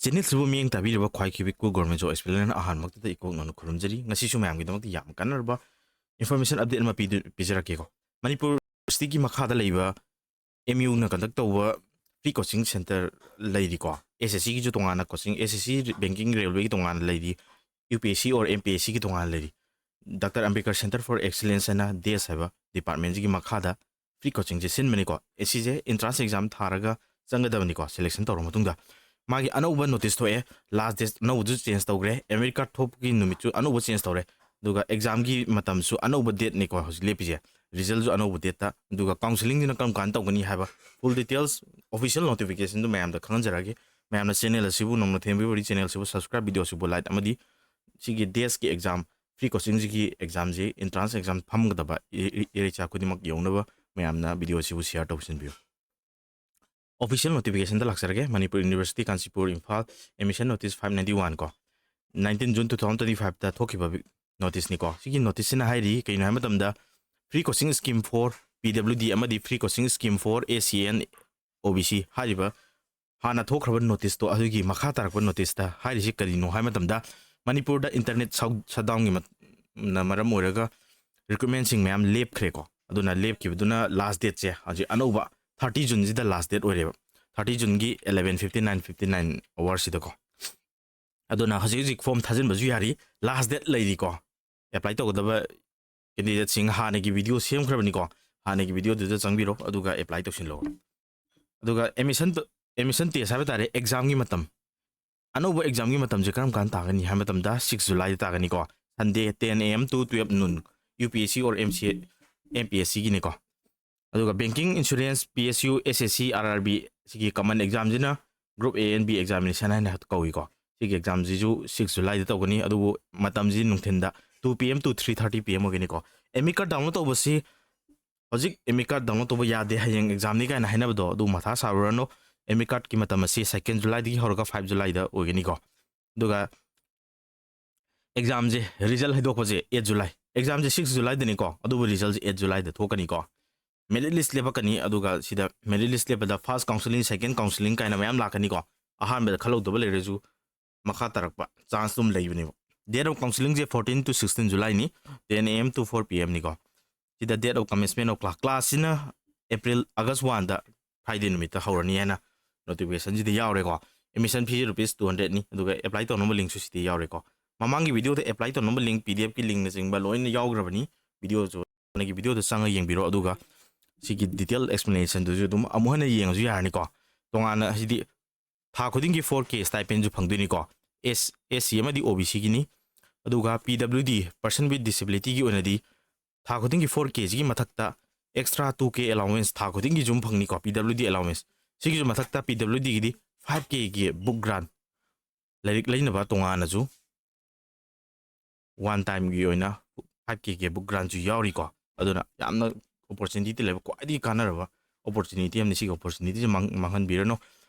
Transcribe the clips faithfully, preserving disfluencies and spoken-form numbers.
ꯆꯦꯅꯦꯜꯁꯤꯕꯨ ꯃꯤꯠꯌꯦꯡ ꯇꯥꯕꯤꯔꯤꯕ ꯈ꯭ꯋꯥꯏ ꯈꯤꯕꯤ ꯀꯨ ꯒꯣꯔꯃꯦꯟ ꯖꯣꯕ ꯑꯦꯁꯄꯤꯔꯦꯟ ꯑꯍꯥꯟꯕꯃꯛꯇꯗ ꯏꯀꯣꯛ ꯅꯧꯅ ꯈꯨꯔꯨꯝꯖꯔꯤ꯫ ꯉꯁꯤꯁꯨ ꯃꯌꯥꯝꯒꯤꯗꯃꯛꯇ ꯌꯥꯝ ꯀꯥꯟꯅꯔꯕ ꯏꯟꯐꯣꯔꯃꯦꯁꯟ ꯑꯞꯗꯦꯠ ꯑꯃ ꯄꯤꯗꯨ-, ꯄꯤꯖꯔꯛꯀꯦꯀꯣ꯫ ꯃꯅꯤꯄꯨꯔ ꯌꯨꯅꯤꯚꯔꯁꯤꯇꯤꯒꯤ ꯃꯈꯥꯗ ꯂꯩꯕ ꯑꯦꯝ ꯌꯨꯅ ꯀꯟꯗꯛ ꯇꯧꯕ ꯐ꯭ꯔꯤ ꯀꯣꯆꯤꯡ ꯁꯦꯟꯇꯔ ꯂꯩꯔꯤꯀꯣ꯫ ꯑꯦꯁ ꯑꯦꯁ ꯁꯤꯒꯤꯁꯨ ꯇꯣꯉꯥꯟꯅ ꯀꯣꯆꯤꯡ, ꯑꯦꯁ ꯑꯦꯁ ꯁꯤ, ꯕꯦꯡꯀꯤꯡ, ꯔꯦꯜꯋꯦꯒꯤ ꯇꯣꯉꯥꯟꯅ ꯂꯩꯔꯤ, ꯌꯨ ꯄꯤ ꯑꯦꯁ ꯁꯤ ꯑꯣꯔ ꯑꯦꯝ ꯄꯤ ꯑꯦꯁ ꯁꯤꯒꯤ ꯇꯣꯉꯥꯟꯅ ꯂꯩꯔꯤ, doctor Ambedkar centre four excellence ꯍꯥꯏꯅ ꯗꯦꯁ ꯍꯥꯏꯕ ꯗꯤꯄꯥꯔꯠꯃꯦꯟꯁꯤꯒꯤ ꯃꯈꯥꯗ ꯐ꯭ꯔꯤ ꯀꯣꯆꯤꯡꯁꯦ ꯁꯤꯟꯕꯅꯤꯀꯣ꯫ ꯑꯦ, ꯁꯤꯁꯦ ꯑꯦꯟꯇ꯭ꯔꯥꯟꯁ ꯑꯦꯛꯖꯥꯝ ꯊꯥꯔꯒ ꯆꯪꯒꯗꯕꯅꯤꯀꯣ, ꯁꯦꯂꯦꯛꯁꯟ ꯇꯧꯔ ꯃꯇꯨꯡꯗ꯫ ꯃꯥꯒꯤ ꯑꯅꯧꯕ ꯅꯣꯇꯤꯁ ꯊꯣꯛꯑꯦ, ꯂꯥꯁ ꯗꯦꯠ ꯑꯅꯧꯕꯗꯨꯁꯨ ꯆꯦꯟꯖ ꯇꯧꯈ꯭ꯔꯦ, ꯑꯦꯗꯃꯤꯠ ꯀꯥꯔꯗ ꯊꯣꯛꯄꯒꯤ ꯅꯨꯃꯤꯠꯁꯨ ꯑꯅꯧꯕ ꯆꯦꯟꯖ ꯇꯧꯔꯦ, ꯑꯗꯨꯒ ꯑꯦꯛꯖꯥꯝꯒꯤ ꯃꯇꯝꯁꯨ ꯑꯅꯧꯕ ꯗꯦꯠꯅꯤꯀꯣ ꯍꯧꯖꯤꯛ ꯂꯦꯞꯄꯤꯁꯦ, ꯔꯤꯖꯜꯁꯨ ꯑꯅꯧꯕ ꯗꯦꯠꯇ꯫ ꯑꯗꯨꯒ ꯀꯥꯎꯟꯁꯤꯂꯤꯡꯁꯤꯅ ꯀꯔꯝ ꯀꯥꯟꯗ ꯇꯧꯒꯅꯤ ꯍꯥꯏꯕ ꯐꯨꯜ ꯗꯤꯇꯦꯜꯁ, ꯑꯣꯐꯤꯁꯤꯌꯦꯜ ꯅꯣꯇꯤꯐꯤꯀꯦꯁꯟꯗꯨ ꯃꯌꯥꯝꯗ ꯈꯪꯍꯟꯖꯔꯛꯑꯒꯦ꯫ ꯃꯌꯥꯝꯅ ꯆꯦꯅꯦꯜ ꯑꯁꯤꯕꯨ ꯅꯧꯅ ꯊꯦꯡꯕꯤꯕ ꯆꯦꯅꯦꯜ ꯑꯁꯤꯕꯨ ꯁꯕꯁꯀ꯭ꯔꯥꯏꯕ, ꯚꯤꯗꯤꯑꯣ ꯑꯁꯤꯕꯨ ꯂꯥꯏꯛ ꯑꯃꯗꯤ ꯁꯤꯒꯤ ꯗꯦꯁꯀꯤ exam, free ꯀꯣꯆꯤꯡꯁꯤꯒꯤ ꯑꯦꯛꯖꯥꯝꯁꯤ, entrance exam ꯐꯝꯒꯗꯕ E-, E-, ꯏꯔꯩꯆꯥ ꯈꯨꯗꯤꯡꯃꯛ ꯌꯧꯅꯕ ꯃꯌꯥꯝꯅ ꯚꯤꯗꯤꯑꯣ ꯑꯁꯤꯕꯨ ꯁꯤꯌꯥꯔ ꯇꯧꯁꯤꯟꯕꯤꯌꯨ꯫ ꯑꯣꯐꯤꯁꯤꯌꯦꯜ ꯅꯣꯇꯤꯐꯤꯀꯦꯁꯟꯗ ꯂꯥꯛꯆꯔꯒꯦ꯫ Manipur university Kanchipur, Imphal, admission notice five ninety one ꯀꯣ, nineteen June two thousand twenty ꯐꯥꯏꯚꯇ ꯊꯣꯛꯈꯤꯕ ꯅꯣꯇꯤꯁꯅꯤꯀꯣ꯫ ꯁꯤꯒꯤ ꯅꯣꯇꯤꯁꯁꯤꯅ ꯍꯥꯏꯔꯤ ꯀꯩꯅꯣ ꯍꯥꯏꯕ ꯃꯇꯝꯗ, free coaching scheme for P W D ꯑꯃꯗꯤ free coaching scheme for A C N ꯑꯣ ꯕꯤ ꯁꯤ ꯍꯥꯏꯔꯤꯕ ꯍꯥꯟꯅ ꯊꯣꯛꯈ꯭ꯔꯕ ꯅꯣꯇꯤꯁꯇꯣ, ꯑꯗꯨꯒꯤ ꯃꯈꯥ ꯇꯥꯔꯛꯄ ꯅꯣꯇꯤꯁꯇ ꯍꯥꯏꯔꯤꯁꯤ ꯀꯔꯤꯅꯣ ꯍꯥꯏꯕ ꯃꯇꯝꯗ, ꯃꯅꯤꯄꯨꯔꯗ ꯏꯟꯇꯔꯅꯦꯠ ꯁꯠ-, ꯁꯠꯗꯥꯎꯟꯒꯤ ꯃꯠ-, ꯅ ꯃꯔꯝ ꯑꯣꯏꯔꯒ ꯔꯤꯀ꯭ꯔꯨꯠꯃꯦꯟꯁꯤꯡ ꯃꯌꯥꯝ ꯂꯦꯞꯈ꯭ꯔꯦꯀꯣ꯫ ꯑꯗꯨꯅ ꯂꯦꯞꯈꯤꯕꯗꯨꯅ ꯂꯥꯁ ꯗꯦꯠꯁꯦ ꯍꯧꯖꯤꯛ ꯑꯅꯧꯕ ꯊꯥꯔꯇꯤ ꯖꯨꯟꯁꯤꯗ ꯂꯥꯁ ꯗꯦꯠ ꯑꯣꯏꯔꯦꯕ꯫ ꯊꯥꯔꯇꯤ ꯖꯨꯟꯒꯤ eleven fifty nine fifty nine ꯑꯋꯥꯔꯁꯤꯗꯀꯣ꯫ ꯑꯗꯨꯅ ꯍꯧꯖꯤꯛ ꯍꯧꯖꯤꯛ ꯐꯣꯝ ꯊꯥꯖꯤꯟꯕꯁꯨ ꯌꯥꯔꯤ, ꯂꯥꯁ ꯗꯦꯠ ꯂꯩꯔꯤꯀꯣ꯫ ꯑꯦꯄ꯭ꯂꯥꯏ ꯇꯧꯒꯗꯕ ꯀꯦꯟꯗꯤꯗꯦꯠꯁꯤꯡ ꯍꯥꯟꯅꯒꯤ ꯚꯤꯗꯤꯑꯣ ꯁꯦꯝꯈ꯭ꯔꯕꯅꯤꯀꯣ, ꯍꯥꯟꯅꯒꯤ ꯚꯤꯗꯤꯑꯣꯗꯨꯗ ꯆꯪꯕꯤꯔꯣ, ꯑꯗꯨꯒ ꯑꯦꯄ꯭ꯂꯥꯏ ꯇꯧꯁꯤꯜꯂꯣ꯫ ꯑꯗꯨꯒ ꯑꯦꯗꯃꯤꯁꯟ, ꯑꯦꯗꯃꯤꯁꯟ ꯇꯦꯁ ꯍꯥꯏꯕ ꯇꯥꯔꯦ, ꯑꯦꯛꯖꯥꯝꯒꯤ ꯃꯇꯝ, ꯑꯅꯧꯕ ꯑꯦꯛꯖꯥꯝꯒꯤ ꯃꯇꯝꯁꯦ ꯀꯔꯝ ꯀꯥꯟꯗ ꯇꯥꯒꯅꯤ ꯍꯥꯏꯕ ꯃꯇꯝꯗ, ꯁꯤꯛꯁ ꯖꯨꯂꯥꯏꯗ ꯇꯥꯒꯅꯤꯀꯣ, Sunday, ten A M to twelve noon, U P S C or M C, M P S Cꯒꯤꯅꯤꯀꯣ꯫ ꯑꯗꯨꯒ banking, insurance, P S U, S S C, R R B, ꯁꯤꯒꯤ ꯀꯃꯟ ꯑꯦꯛꯖꯥꯝꯁꯤꯅ group A and B examination ꯍꯥꯏꯅ ꯀꯧꯏꯀꯣ꯫ ꯁꯤꯒꯤ ꯑꯦꯛꯖꯥꯝꯁꯤꯁꯨ six ꯖꯨꯂꯥꯏꯗ ꯇꯧꯒꯅꯤ, ꯑꯗꯨꯕꯨ ꯃꯇꯝꯁꯤ ꯅꯨꯡꯊꯤꯟꯗ two P M to three thirty P M ꯑꯣꯏꯒꯅꯤꯀꯣ꯫ ꯑꯦꯗꯃꯤꯠ ꯀꯥꯔꯗ ꯗꯥꯎꯟꯂꯣꯗ ꯇꯧꯕꯁꯤ ꯍꯧꯖꯤꯛ ꯑꯦꯗꯃꯤꯠ ꯀꯥꯔꯗ ꯗꯥꯎꯟꯂꯣꯗ ꯇꯧꯕ ꯌꯥꯗꯦ, ꯍꯌꯦꯡ ꯑꯦꯛꯖꯥꯝꯅꯤ ꯀꯥꯏꯅ ꯍꯥꯏꯅꯕꯗꯣ, ꯑꯗꯨ ꯃꯊꯥ ꯁꯥꯔꯨꯔꯅꯨ꯫ ꯑꯦꯗꯃꯤꯠ ꯀꯥꯔꯗꯀꯤ ꯃꯇꯝ ꯑꯁꯤ second ꯖꯨꯂꯥꯏꯗꯒꯤ ꯍꯧꯔꯒ five ꯖꯨꯂꯥꯏꯗ ꯑꯣꯏꯒꯅꯤꯀꯣ꯫ ꯑꯗꯨꯒ ꯑꯦꯛꯖꯥꯝꯁꯦ, ꯔꯤꯖꯜ ꯍꯥꯏꯗꯣꯛꯄꯁꯦ eight ꯖꯨꯂꯥꯏ, ꯑꯦꯛꯖꯥꯝꯁꯦ six ꯖꯨꯂꯥꯏꯗꯅꯤꯀꯣ, ꯑꯗꯨꯕꯨ ꯔꯤꯖꯜꯁꯦ eight ꯖꯨꯂꯥꯏꯗ ꯊꯣꯛꯀꯅꯤꯀꯣ꯫ ꯃꯦꯔꯤꯠ ꯂꯤꯁ ꯂꯦꯞꯄꯛꯀꯅꯤ, ꯑꯗꯨꯒ ꯁꯤꯗ ꯃꯦꯔꯤꯠ ꯂꯤꯁ ꯂꯦꯞꯄꯗ first counselling, second counselling ꯀꯥꯏꯅ ꯃꯌꯥꯝ ꯂꯥꯛꯀꯅꯤꯀꯣ꯫ ꯑꯍꯥꯟꯕꯗ ꯈꯜꯍꯧꯗꯕ ꯂꯩꯔꯁꯨ ꯃꯈꯥ ꯇꯥꯔꯛꯄ ꯆꯥꯟꯁ ꯑꯗꯨꯝ ꯂꯩꯕꯅꯦꯕ꯫ Date of counselling say fourteen to sixteen July ꯅꯤ, ten A M to four P M ꯅꯤꯀꯣ꯫ ꯁꯤꯗ date of commencement of class, class ꯁꯤꯅ April, August one ꯗ, Friday ꯅꯨꯃꯤꯠꯇ ꯍꯧꯔꯅꯤ ꯍꯥꯏꯅ notification ꯁꯤꯗ ꯌꯥꯎꯔꯦꯀꯣ꯫ Admission fee ꯁꯦ rupees two hundred ꯅꯤ, ꯑꯗꯨꯒ apply ꯇꯧꯅꯕ link ꯁꯨ ꯁꯤꯗ ꯌꯥꯎꯔꯦꯀꯣ꯫ ꯃꯃꯥꯡꯒꯤ video ꯗ apply ꯇꯧꯅꯕ link, P D F ꯀꯤ link ꯅꯆꯤꯡꯕ ꯂꯣꯏꯅ ꯌꯥꯎꯈ꯭ꯔꯕꯅꯤ꯫ Video ꯁꯨ ꯍꯥꯟꯅꯒꯤ video ꯗ ꯆꯪꯉ ꯌꯦꯡꯕꯤꯔꯣ, ꯑꯗꯨꯒ ꯁꯤꯒꯤ detail explanation ꯗꯨꯁꯨ ꯑꯗꯨꯝ ꯑꯃꯨꯛ ꯍꯟꯅ ꯌꯦꯡꯉꯁꯨ ꯌꯥꯔꯅꯤꯀꯣ꯫ ꯇꯣꯉꯥꯟꯅ ꯍꯥꯏꯗꯤ ꯊꯥ ꯈꯨꯗꯤꯡꯒꯤ four K stipend ꯁꯨ ꯐꯪꯗꯣꯏꯅꯤꯀꯣ꯫ S, S C ꯑꯃꯗꯤ O B C ꯒꯤꯅꯤ꯫ ꯑꯗꯨꯒ P W D, Person with Disability ꯒꯤ ꯑꯣꯏꯅꯗꯤ ꯊꯥ ꯈꯨꯗꯤꯡꯒꯤ four K ꯁꯤꯒꯤ ꯃꯊꯛꯇ extra two K allowance ꯊꯥ ꯈꯨꯗꯤꯡꯒꯤ ꯁꯨꯝ ꯐꯪꯅꯤꯀꯣ, P W D allowance꯫ ꯁꯤꯒꯤꯁꯨ ꯃꯊꯛꯇ P W D ꯒꯤꯗꯤ five K ꯒꯤ book grant, ꯂꯥꯏꯔꯤꯛ ꯂꯩꯅꯕ ꯇꯣꯉꯥꯟꯅꯁꯨ one time ꯒꯤ ꯑꯣꯏꯅ five K ꯒꯤ book grant ꯁꯨ ꯌꯥꯎꯔꯤꯀꯣ꯫ ꯑꯗꯨꯅ ꯌꯥꯝꯅ opportunity ꯂꯩꯕ ꯈ꯭ꯋꯥꯏꯗꯒꯤ ꯀꯥꯟꯅꯔꯕ opportunity ꯑꯃꯅꯤ꯫ ꯁꯤꯒꯤ opportunity ꯁꯦ ꯃꯥꯡ-, ꯃꯥꯡꯍꯟꯕꯤꯔꯅꯨ꯫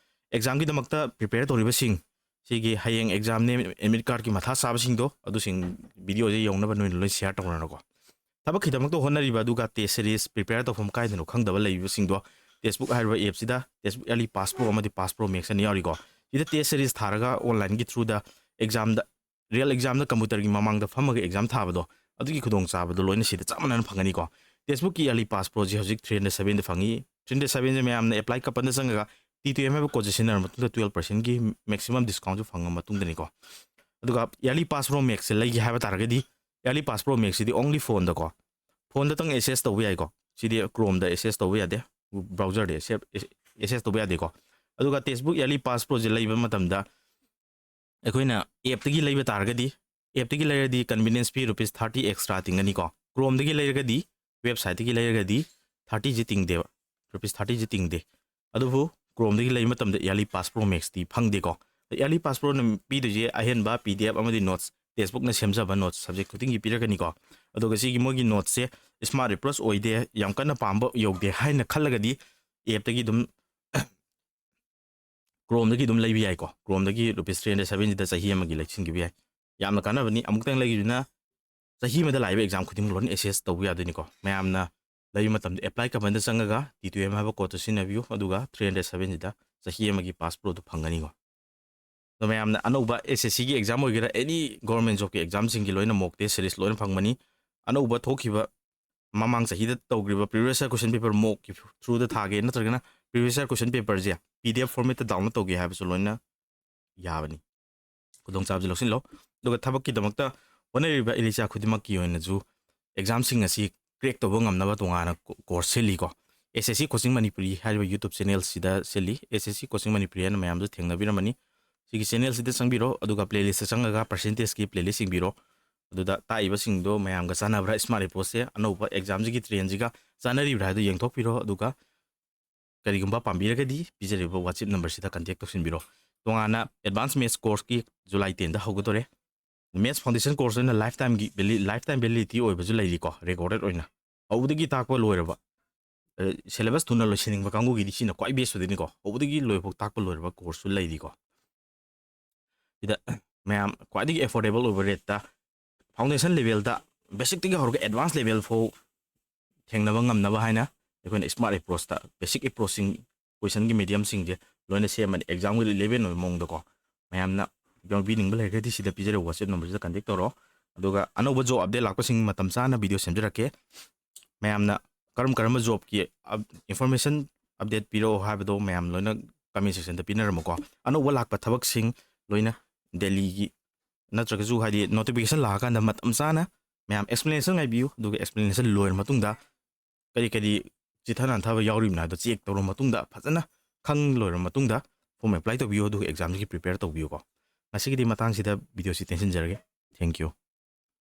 Exam ꯒꯤꯗꯃꯛꯇ prepare ꯇꯧꯔꯤꯕꯁꯤꯡ, ꯁꯤꯒꯤ ꯍꯌꯦꯡ exam ꯅꯦ, admit card ꯀꯤ ꯃꯊꯥ ꯁꯥꯕꯁꯤꯡꯗꯣ, ꯑꯗꯨꯁꯤꯡ video ꯁꯦ ꯌꯧꯅꯕ ꯅꯣꯏꯅ ꯂꯣꯏ share ꯇꯧꯅꯔꯣꯀꯣ꯫ ꯊꯕꯛꯀꯤꯗꯃꯛꯇ ꯍꯣꯠꯅꯔꯤꯕ ꯑꯗꯨꯒ test series prepare ꯇꯧꯐꯝ ꯀꯥꯏꯗꯅꯣ ꯈꯪꯗꯕ ꯂꯩꯔꯤꯕꯁꯤꯡꯗꯣ, Testbook ꯍꯥꯏꯔꯤꯕ app ꯁꯤꯗ Testbook Yearly Pass Pro ꯑꯃꯗꯤ Pass Pro Max ꯑꯅ ꯌꯥꯎꯔꯤꯀꯣ꯫ ꯁꯤꯗ test series ꯊꯥꯔꯒ online ꯒꯤ through ꯗ exam ꯗ, real exam ꯗ computer ꯒꯤ ꯃꯃꯥꯡꯗ ꯐꯝꯃꯒ exam ꯊꯥꯕꯗꯣ, ꯑꯗꯨꯒꯤ ꯈꯨꯗꯣꯡꯆꯥꯕꯗꯣ ꯂꯣꯏꯅ ꯁꯤꯗ ꯆꯞ ꯃꯥꯟꯅꯅ ꯐꯪꯒꯅꯤꯀꯣ꯫ Testbook ꯀꯤ Yearly Pass Pro ꯁꯦ ꯍꯧꯖꯤꯛ three hundred seven ꯗ ꯐꯪꯉꯤ꯫ Three hundred seven ꯁꯦ ꯃꯌꯥꯝꯅ apply ꯀꯞꯄꯟꯗ ꯆꯪꯉꯒ T two M ꯍꯥꯏꯕ code ꯁꯦ ꯁꯤꯖꯤꯟꯅꯔꯕ ꯃꯇꯨꯡꯗ twelve percent ꯒꯤ maximum discount ꯁꯨ ꯐꯪꯉ ꯃꯇꯨꯡꯗꯅꯤꯀꯣ꯫ ꯑꯗꯨꯒ Yearly Pass Pro Max ꯁꯦ ꯂꯩꯒꯦ ꯍꯥꯏꯕ ꯇꯥꯔꯒꯗꯤ, Yearly Pass Pro Max ꯁꯤꯗꯤ only phone ꯗꯀꯣ, phone ꯗꯇꯪ access ꯇꯧꯕ ꯌꯥꯏꯀꯣ꯫ ꯁꯤꯗꯤ Chrome ꯗ access ꯇꯧꯕ ꯌꯥꯗꯦ, browser ꯗ access, access ꯇꯧꯕ ꯌꯥꯗꯦꯀꯣ꯫ ꯑꯗꯨꯒ Testbook Yearly Pass Pro ꯁꯦ ꯂꯩꯕ ꯃꯇꯝꯗ ꯑꯩꯈꯣꯏꯅ app ꯇꯒꯤ ꯂꯩꯕ ꯇꯥꯔꯒꯗꯤ, app ꯇꯒꯤ ꯂꯩꯔꯗꯤ convenience fee rupees thirty extra ꯇꯤꯡꯒꯅꯤꯀꯣ꯫ Chrome ꯗꯒꯤ ꯂꯩꯔꯒꯗꯤ, website ꯇꯒꯤ ꯂꯩꯔꯒꯗꯤ thirty ꯁꯦ ꯇꯤꯡꯗꯦꯕ, rupees thirty ꯁꯦ ꯇꯤꯡꯗꯦ꯫ ꯑꯗꯨꯕꯨ Chrome ꯗꯒꯤ ꯂꯩꯕ ꯃꯇꯝꯗ Yearly Pass Pro Max ꯇꯤ ꯐꯪꯗꯦꯀꯣ꯫ Yearly Pass Pro ꯅ ꯄꯤꯗꯣꯏꯁꯦ ꯑꯍꯦꯟꯕ P D F ꯑꯃꯗꯤ notes, Testbook ꯅ ꯁꯦꯝꯖꯕ notes subject ꯈꯨꯗꯤꯡꯒꯤ ꯄꯤꯔꯛꯀꯅꯤꯀꯣ꯫ ꯑꯗꯨꯒ ꯁꯤꯒꯤ ꯃꯣꯏꯒꯤ notes ꯁꯦ smart approach ꯑꯣꯏꯗꯦ, ꯌꯥꯝ ꯀꯟꯅ ꯄꯥꯝꯕ ꯌꯧꯗꯦ ꯍꯥꯏꯅ ꯈꯜꯂꯒꯗꯤ app ꯇꯒꯤ ꯑꯗꯨꯝ Chrome ꯗꯒꯤ ꯑꯗꯨꯝ ꯂꯩꯕ ꯌꯥꯏꯀꯣ꯫ Chrome ꯗꯒꯤ rupees three hundred seven ꯁꯤꯗ ꯆꯍꯤ ꯑꯃꯒꯤ ꯂꯩꯁꯤꯟꯈꯤꯕ ꯌꯥꯏ꯫ ꯌꯥꯝꯅ ꯀꯥꯟꯅꯕꯅꯤ꯫ ꯑꯃꯨꯛꯇꯪ ꯂꯩꯈꯤꯕꯅ ꯆꯍꯤ ꯑꯃꯗ ꯂꯥꯛꯏꯕ exam ꯈꯨꯗꯤꯡꯃꯛ ꯂꯣꯏꯅ access ꯇꯧꯕ ꯌꯥꯗꯣꯏꯅꯤꯀꯣ꯫ ꯃꯌꯥꯝꯅ ꯂꯩꯕ ꯃꯇꯝꯗ apply ꯀꯃꯥꯏꯅ ꯆꯪꯉꯒ T two M ꯍꯥꯏꯕ code ꯇꯨ ꯁꯤꯖꯤꯟꯅꯕꯤꯌꯨ, ꯑꯗꯨꯒ three hundred seven ꯁꯤꯗ ꯆꯍꯤ ꯑꯃꯒꯤ ꯄꯥꯁ ꯄ꯭ꯔꯣꯗꯣ ꯐꯪꯒꯅꯤꯀꯣ꯫ ꯑꯗꯣ ꯃꯌꯥꯝꯅ ꯑꯅꯧꯕ ꯑꯦꯁ ꯑꯦꯁ ꯁꯤꯒꯤ ꯑꯦꯛꯖꯥꯝ ꯑꯣꯏꯒꯦꯔꯥ, ꯑꯦꯅꯤ ꯒꯣꯔꯃꯦꯟ ꯖꯣꯕꯀꯤ ꯑꯦꯛꯖꯥꯝꯁꯤꯡꯒꯤ ꯂꯣꯏꯅ ꯃꯣꯛ ꯇꯦꯁ ꯁꯤꯔꯤꯁ ꯂꯣꯏꯅ ꯐꯪꯕꯅꯤ꯫ ꯑꯅꯧꯕ ꯊꯣꯛꯈꯤꯕ ꯃꯃꯥꯡ ꯆꯍꯤꯗ ꯇꯧꯈ꯭ꯔꯤꯕ previous year question paper ꯃꯣꯛꯀꯤ ꯊ꯭ꯔꯨꯗ ꯊꯥꯒꯦ, ꯅꯠꯇ꯭ꯔꯒꯅ previous year question paperꯁꯦ ꯄꯤ ꯗꯤ ꯑꯦꯐ ꯐꯣꯔꯃꯦꯠꯇ ꯗꯥꯎꯟꯂꯣꯗ ꯇꯧꯒꯦ ꯍꯥꯏꯕꯁꯨ ꯂꯣꯏꯅ ꯌꯥꯕꯅꯤ꯫ ꯈꯨꯗꯣꯡꯆꯥꯕꯁꯦ ꯂꯧꯁꯤꯜꯂꯣ꯫ ꯑꯗꯨꯒ ꯊꯕꯛꯀꯤꯗꯃꯛꯇ ꯍꯣꯠꯅꯔꯤꯕ ꯏꯂꯤꯆꯥ ꯈꯨꯗꯤꯡꯃꯛꯀꯤ ꯑꯣꯏꯅꯁꯨ ꯑꯦꯛꯖꯥꯝꯁꯤꯡ ꯑꯁꯤ ꯀ꯭ꯔꯦꯛ ꯇꯧꯕ ꯉꯝꯅꯕ ꯇꯣꯉꯥꯟꯅ ꯀꯣ-, ꯀꯣꯔꯁ ꯁꯤꯜꯂꯤꯀꯣ꯫ ꯑꯦꯁ ꯑꯦꯁ ꯁꯤ ꯀꯣꯆꯤꯡ ꯃꯅꯤꯄꯨꯔꯤ ꯍꯥꯏꯔꯤꯕ ꯌꯨꯇ꯭ꯌꯨꯕ ꯆꯦꯅꯦꯜꯁꯤꯗ ꯁꯤꯜꯂꯤ꯫ ꯑꯦꯁ ꯑꯦꯁ ꯁꯤ ꯀꯣꯆꯤꯡ ꯃꯅꯤꯄꯨꯔꯤ ꯍꯥꯏꯅ ꯃꯌꯥꯝꯁꯨ ꯊꯦꯡꯅꯕꯤꯔꯝꯃꯅꯤ꯫ ꯁꯤꯒꯤ ꯆꯦꯅꯦꯜꯁꯤꯗ ꯆꯪꯕꯤꯔꯣ, ꯑꯗꯨꯒ ꯄ꯭ꯂꯦꯂꯤꯁꯇ ꯆꯪꯉꯒ ꯄꯔꯁꯦꯟꯇꯦꯖꯀꯤ ꯄ꯭ꯂꯦꯂꯤꯁ ꯌꯦꯡꯕꯤꯔꯣ꯫ ꯑꯗꯨꯗ ꯇꯥꯛꯏꯕꯁꯤꯡꯗꯣ ꯃꯌꯥꯝꯒ ꯆꯥꯟꯅꯕ꯭ꯔꯥ, ꯁ꯭ꯃꯥꯔꯠ ꯑꯦꯄ꯭ꯔꯣꯆꯁꯦ ꯑꯅꯧꯕ ꯑꯦꯛꯖꯥꯝꯁꯤꯒꯤ ꯇ꯭ꯔꯦꯟꯁꯤꯒ ꯆꯥꯟꯅꯔꯤꯕ꯭ꯔꯥ ꯍꯥꯏꯗꯣ ꯌꯦꯡꯊꯣꯛꯄꯤꯔꯣ꯫ ꯑꯗꯨꯒ ꯀꯔꯤꯒꯨꯝꯕ ꯄꯥꯝꯕꯤꯔꯒꯗꯤ ꯄꯤꯖꯔꯤꯕ WhatsApp ꯅꯝꯕꯔꯁꯤꯗ ꯀꯟꯇꯦꯛ ꯇꯧꯁꯤꯟꯕꯤꯔꯣ꯫ ꯇꯣꯉꯥꯟꯅ ꯑꯦꯗꯚꯥꯟꯁ ꯃꯦꯠꯁ ꯀꯣꯔꯁꯀꯤ ꯖꯨꯂꯥꯏ ꯇꯦꯟꯗ ꯍꯧꯒꯗꯣꯔꯦ꯫ ꯃꯦꯠꯁ ꯐꯥꯎꯟꯗꯦꯁꯟ ꯀꯣꯔꯁ ꯑꯣꯏꯅ ꯂꯥꯏꯐ ꯇꯥꯏꯝꯒꯤ ꯚꯦꯂꯤ-, ꯂꯥꯏꯐ ꯇꯥꯏꯝ ꯚꯦꯂꯤꯗꯤꯇꯤ ꯑꯣꯏꯕꯁꯨ ꯂꯩꯔꯤꯀꯣ, ꯔꯦꯀꯣꯔꯗꯦꯠ ꯑꯣꯏꯅ꯫ ꯍꯧꯕꯗꯒꯤ ꯇꯥꯛꯄ ꯂꯣꯏꯔꯕ, ꯑ, ꯁꯦꯂꯦꯕꯁ ꯊꯨꯅ ꯂꯣꯏꯁꯤꯟꯅꯤꯡꯕ ꯀꯥꯡꯕꯨꯒꯤꯗꯤ ꯁꯤꯅ ꯈ꯭ꯋꯥꯏ ꯕꯦꯁ ꯑꯣꯏꯗꯣꯏꯅꯤꯀꯣ꯫ ꯍꯧꯕꯗꯒꯤ ꯂꯣꯏꯐꯥꯎ ꯇꯥꯛꯄ ꯂꯣꯏꯔꯕ ꯀꯣꯔꯁꯁꯨ ꯂꯩꯔꯤꯀꯣ꯫ ꯁꯤꯗ ꯃꯌꯥꯝ ꯈ꯭ꯋꯥꯏꯗꯒꯤ ꯑꯦꯐꯣꯔꯗꯦꯕꯜ ꯑꯣꯏꯕ ꯔꯦꯠꯇ ꯐꯥꯎꯟꯗꯦꯁꯟ ꯂꯦꯚꯦꯜꯗ, ꯕꯦꯁꯤꯛꯇꯒꯤ ꯍꯧꯔꯒ ꯑꯦꯗꯚꯥꯟꯁ ꯂꯦꯚꯦꯜ ꯐꯥꯎ ꯊꯦꯡꯅꯕ ꯉꯝꯅꯕ ꯍꯥꯏꯅ ꯑꯩꯈꯣꯏꯅ ꯁ꯭ꯃꯥꯔꯠ ꯑꯦꯄ꯭ꯔꯣꯆꯇ ꯕꯦꯁꯤꯛ ꯑꯦꯄ꯭ꯔꯣꯆꯁꯤꯡ, ꯀꯣꯏꯁꯟꯒꯤ ꯃꯦꯗꯤꯌꯝꯁꯤꯡꯁꯦ ꯂꯣꯏꯅ ꯁꯦꯝꯕꯅꯤ, ꯑꯦꯛꯖꯥꯝꯒꯤ ꯔꯤꯂꯦꯚꯦꯟ ꯑꯣꯏꯕ ꯃꯑꯣꯡꯗꯀꯣ꯫ ꯃꯌꯥꯝꯅ ꯌꯥꯎꯕꯤꯅꯤꯡꯕ ꯂꯩꯔꯒꯗꯤ ꯁꯤꯗ ꯄꯤꯖꯔꯤꯕ WhatsApp ꯅꯝꯕꯔꯁꯤꯗ ꯀꯟꯇꯦꯛ ꯇꯧꯔꯣ꯫ ꯑꯗꯨꯒ ꯑꯅꯧꯕ ꯖꯣꯕ ꯑꯞꯗꯦꯠ ꯂꯥꯛꯄꯁꯤꯡ ꯃꯇꯝ ꯆꯥꯅ ꯚꯤꯗꯤꯑꯣ ꯁꯦꯝꯖꯔꯛꯀꯦ꯫ ꯃꯌꯥꯝꯅ ꯀꯔꯝ ꯀꯔꯝꯕ ꯖꯣꯕꯀꯤ ꯑꯞ-, ꯏꯟꯐꯣꯔꯃꯦꯁꯟ ꯑꯞꯗꯦꯠ ꯄꯤꯔꯛꯑꯣ ꯍꯥꯏꯕꯗꯣ ꯃꯌꯥꯝ ꯂꯣꯏꯅ ꯀꯃꯦꯟ ꯁꯦꯛꯁꯟꯗ ꯄꯤꯅꯔꯝꯃꯨꯀꯣ꯫ ꯑꯅꯧꯕ ꯂꯥꯛꯄ ꯊꯕꯛꯁꯤꯡ ꯂꯣꯏꯅ ꯗꯦꯜꯂꯤꯒꯤ ꯅꯠꯇ꯭ꯔꯒꯁꯨ ꯍꯥꯏꯗꯤ ꯅꯣꯇꯤꯐꯤꯀꯦꯁꯟ ꯂꯥꯛꯑꯀꯥꯟꯗ ꯃꯇꯝ ꯆꯥꯅ ꯃꯌꯥꯝ ꯑꯦꯛꯁꯄ꯭ꯂꯦꯅꯦꯁꯟ ꯉꯥꯏꯕꯤꯌꯨ꯫ ꯑꯗꯨꯒ ꯑꯦꯛꯁꯄ꯭ꯂꯦꯅꯦꯁꯟ ꯂꯣꯏꯔ ꯃꯇꯨꯡꯗ ꯀꯔꯤ ꯀꯔꯤ ꯆꯤꯊ ꯅꯥꯟꯊꯕ ꯌꯥꯎꯔꯤꯕꯅꯣ ꯍꯥꯏꯕꯗꯣ ꯆꯦꯛ ꯇꯧꯔꯕ ꯃꯇꯨꯡꯗ, ꯐꯖꯅ ꯈꯪ ꯂꯣꯏꯔꯕ ꯃꯇꯨꯡꯗ ꯐꯣꯝ ꯑꯦꯄ꯭ꯂꯥꯏ ꯇꯧꯕꯤꯌꯨ, ꯑꯗꯨꯒ ꯑꯦꯛꯖꯥꯝꯁꯤꯒꯤ ꯄ꯭ꯔꯤꯄꯦꯌꯔ ꯇꯧꯕꯤꯌꯨꯀꯣ꯫ ꯉꯁꯤꯒꯤꯗꯤ ꯃꯇꯥꯡꯁꯤꯗ ꯚꯤꯗꯤꯑꯣꯁꯤ ꯇꯦꯟꯁꯤꯟꯖꯔꯒꯦ꯫ Thank you꯫